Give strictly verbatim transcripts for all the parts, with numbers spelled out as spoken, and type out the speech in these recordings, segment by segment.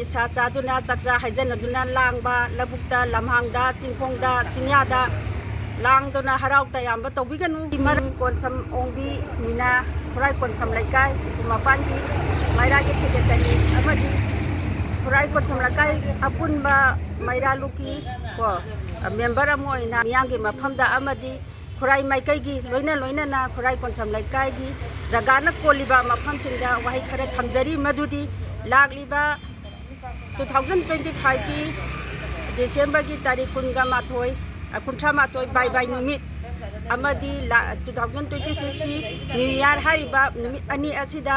ꯅꯤꯁꯥ ꯆꯥꯗꯨꯅ, ꯆꯥꯛꯆꯥ ꯍꯩꯖꯅꯗꯨꯅ ꯂꯥꯡꯕ, ꯂꯧꯕꯨꯛꯇ, ꯂꯝꯍꯥꯡꯗ, ꯆꯤꯡꯈꯣꯡꯗ, ꯆꯤꯡꯌꯥꯗ ꯂꯥꯡꯗꯨꯅ ꯍꯔꯥꯎ ꯇꯌꯥꯝꯕ ꯇꯧꯕꯤꯒꯅꯨ꯫ ꯃꯔꯝ ꯀꯣꯟꯁꯝ ꯑꯣꯡꯕꯤ ꯃꯤꯅꯥ, ꯈꯨꯔꯥꯏ ꯀꯣꯟꯁꯝ ꯂꯩꯀꯥꯏ ꯏꯄꯨ ꯃꯄꯥꯟꯒꯤ ꯃꯩꯔꯥꯒꯤ ꯁꯦꯀ꯭ꯔꯦꯇꯔꯤ ꯑꯃꯗꯤ ꯈꯨꯔꯥꯏ ꯀꯣꯟꯁꯝ ꯂꯩꯀꯥꯏ ꯑꯄꯨꯟꯕ ꯃꯩꯔꯥ ꯂꯨꯞꯀꯤ ꯀꯣ, ꯃꯦꯝꯕꯔ ꯑꯃ ꯑꯣꯏꯅ ꯃꯤꯌꯥꯝꯒꯤ ꯃꯐꯝꯗ ꯑꯃꯗꯤ ꯈꯨꯔꯥꯏ ꯃꯥꯏꯀꯩꯒꯤ ꯂꯣꯏꯅ ꯂꯣꯏꯅꯅ ꯈꯨꯔꯥꯏ ꯀꯣꯟꯁꯝ ꯂꯩꯀꯥꯏꯒꯤ ꯖꯒꯥꯅ ꯀꯣꯜꯂꯤꯕ ꯃꯐꯝꯁꯤꯡꯗ ꯋꯥꯍꯩ ꯈꯔ ꯊꯝꯖꯔꯤ꯫ ꯃꯗꯨꯗꯤ ꯂꯥꯛꯂꯤꯕ two thousand twenty five ꯀꯤ ꯗꯤꯁꯦꯝꯕꯔꯒꯤ ꯇꯥꯔꯤꯛ ꯀꯨꯟꯒ ꯃꯥꯊꯣꯏ, ꯑ, ꯀꯨꯟꯊ꯭ꯔꯥ ꯃꯥꯊꯣꯏ ꯕꯥꯏ ꯕꯥꯏ ꯅꯨꯃꯤꯠ ꯑꯃꯗꯤ ꯂꯥ-, two thousand twenty six ꯀꯤ ꯅ꯭ꯌꯨ ꯏꯌꯥꯔ ꯍꯥꯏꯔꯤꯕ ꯅꯨꯃꯤꯠ ꯑꯅꯤ ꯑꯁꯤꯗ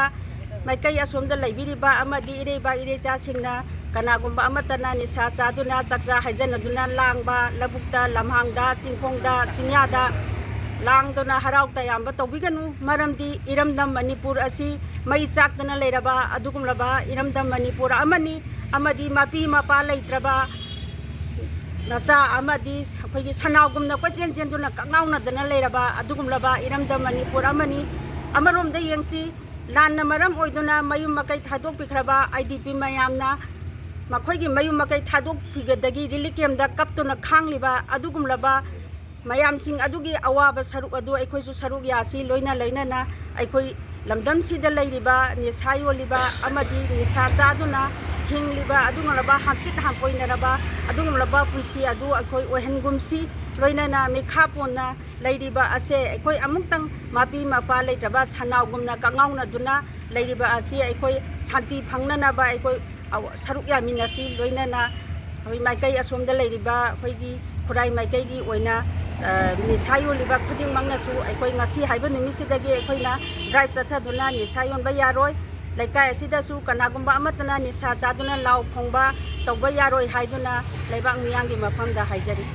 ꯃꯥꯏꯀꯩ ꯑꯁꯣꯝꯗ ꯂꯩꯕꯤꯔꯤꯕ ꯑꯃꯗꯤ ꯏꯔꯩꯕꯥꯛ ꯏꯔꯩꯆꯥꯁꯤꯡꯅ ꯀꯅꯥꯒꯨꯝꯕ ꯑꯃꯠꯇꯅ ꯅꯤꯁꯥ ꯆꯥꯗꯨꯅ, ꯆꯥꯛꯆꯥ ꯍꯩꯖꯅꯗꯨꯅ ꯂꯥꯡꯕ, ꯂꯧꯕꯨꯛꯇ, ꯂꯝꯍꯥꯡꯗ, ꯆꯤꯡꯈꯣꯡꯗ, ꯆꯤꯡꯌꯥꯗ ꯂꯥꯡꯗꯨꯅ ꯍꯔꯥꯎ ꯇꯌꯥꯝꯕ ꯇꯧꯕꯤꯒꯅꯨ꯫ ꯃꯔꯝꯗꯤ ꯏꯔꯝꯗꯝ ꯃꯅꯤꯄꯨꯔ ꯑꯁꯤ ꯃꯩ ꯆꯥꯛꯇꯅ ꯂꯩꯔꯕ ꯑꯗꯨꯒꯨꯝꯂꯕ ꯏꯔꯝꯗꯝ ꯃꯅꯤꯄꯨꯔ ꯑꯃꯅꯤ, ꯑꯃꯗꯤ ꯃꯄꯤ ꯃꯄꯥ ꯂꯩꯇ꯭ꯔꯕ ꯃꯆꯥ ꯑꯃꯗꯤ ꯑꯩꯈꯣꯏꯒꯤ ꯁꯅꯥꯎꯒꯨꯝꯅ ꯀꯣꯏꯆꯦꯟ ꯆꯦꯟꯗꯨꯅ ꯀꯛꯉꯥꯎꯅꯗꯅ ꯂꯩꯔꯕ ꯑꯗꯨꯒꯨꯝꯂꯕ ꯏꯔꯝꯗꯝ ꯃꯅꯤꯄꯨꯔ ꯑꯃꯅꯤ꯫ ꯑꯃꯔꯣꯝꯗ ꯌꯦꯡꯁꯤ, ꯂꯥꯟꯅ ꯃꯔꯝ ꯑꯣꯏꯗꯨꯅ ꯃꯌꯨꯝ ꯃꯀꯩ ꯊꯥꯗꯣꯛꯄꯤꯈ꯭ꯔꯕ ꯑꯥꯏ ꯗꯤ ꯄꯤ ꯃꯌꯥꯝꯅ ꯃꯈꯣꯏꯒꯤ ꯃꯌꯨꯝ ꯃꯀꯩ ꯊꯥꯗꯣꯛꯄꯤꯕꯗꯒꯤ ꯔꯤꯂꯤꯐ ꯀꯦꯝꯗ ꯀꯞꯇꯨꯅ ꯈꯥꯡꯂꯤꯕ ꯑꯗꯨꯒꯨꯝꯂꯕ ꯃꯌꯥꯝꯁꯤꯡ ꯑꯗꯨꯒꯤ ꯑꯋꯥꯕ ꯁꯔꯨꯛ ꯑꯗꯨ ꯑꯩꯈꯣꯏꯁꯨ ꯁꯔꯨꯛ ꯌꯥꯁꯤ꯫ ꯂꯣꯏꯅ ꯂꯣꯏꯅꯅ ꯑꯩꯈꯣꯏ ꯂꯝꯗꯝꯁꯤꯗ ꯂꯩꯔꯤꯕ ꯅꯤꯁꯥ ꯌꯣꯜꯂꯤꯕ ꯑꯃꯗꯤ ꯅꯤꯁꯥ ꯆꯥꯗꯨꯅ ꯍꯤꯡꯂꯤꯕ ꯑꯗꯨꯒꯨꯝꯂꯕ ꯍꯥꯝꯆꯤꯠ ꯍꯥꯝꯄꯣꯏꯅꯔꯕ ꯑꯗꯨꯒꯨꯝꯂꯕ ꯄꯨꯟꯁꯤ ꯑꯗꯨ ꯑꯩꯈꯣꯏ ꯑꯣꯏꯍꯟꯒꯨꯝꯁꯤ꯫ ꯂꯣꯏꯅꯅ ꯃꯤꯈꯥ ꯄꯣꯟꯅ ꯂꯩꯔꯤꯕ ꯑꯁꯦ ꯑꯩꯈꯣꯏ ꯑꯃꯨꯛꯇꯪ ꯃꯄꯤ ꯃꯄꯥ ꯂꯩꯇ꯭ꯔꯕ ꯁꯅꯥꯎꯒꯨꯝꯅ ꯀꯛꯉꯥꯎꯅꯗꯨꯅ ꯂꯩꯔꯤꯕ ꯑꯁꯤ ꯑꯩꯈꯣꯏ ꯁꯥꯟꯇꯤ ꯐꯪꯅꯅꯕ ꯑꯩꯈꯣꯏ ꯑꯋ-, ꯁꯔꯨꯛ ꯌꯥꯃꯤꯟꯅꯁꯤ꯫ ꯂꯣꯏꯅꯅ ꯑꯩꯈꯣꯏ ꯃꯥꯏꯀꯩ ꯑꯁꯣꯝꯗ ꯂꯩꯔꯤꯕ ꯑꯩꯈꯣꯏꯒꯤ ꯈꯨꯔꯥꯏ ꯃꯥꯏꯀꯩꯒꯤ ꯑꯣꯏꯅ, ꯑ, ꯅꯤꯁꯥ ꯌꯣꯜꯂꯤꯕ ꯈꯨꯗꯤꯡꯃꯛꯅꯁꯨ ꯑꯩꯈꯣꯏ ꯉꯁꯤ ꯍꯥꯏꯕ ꯅꯨꯃꯤꯠꯁꯤꯗꯒꯤ ꯑꯩꯈꯣꯏꯅ ꯗ꯭ꯔꯥꯏꯚ ꯆꯠꯊꯗꯨꯅ ꯅꯤꯁꯥ ꯌꯣꯟꯕ ꯌꯥꯔꯣꯏ꯫ ꯂꯩꯀꯥꯏ ꯑꯁꯤꯗꯁꯨ ꯀꯅꯥꯒꯨꯝꯕ ꯑꯃꯠꯇꯅ ꯅꯤꯁꯥ ꯆꯥꯗꯨꯅ ꯂꯥꯎ ꯈꯣꯡꯕ ꯇꯧꯕ ꯌꯥꯔꯣꯏ ꯍꯥꯏꯗꯨꯅ ꯂꯩꯕꯥꯛ ꯃꯤꯌꯥꯝꯒꯤ ꯃꯐꯝꯗ ꯍꯥꯏꯖꯔꯤ꯫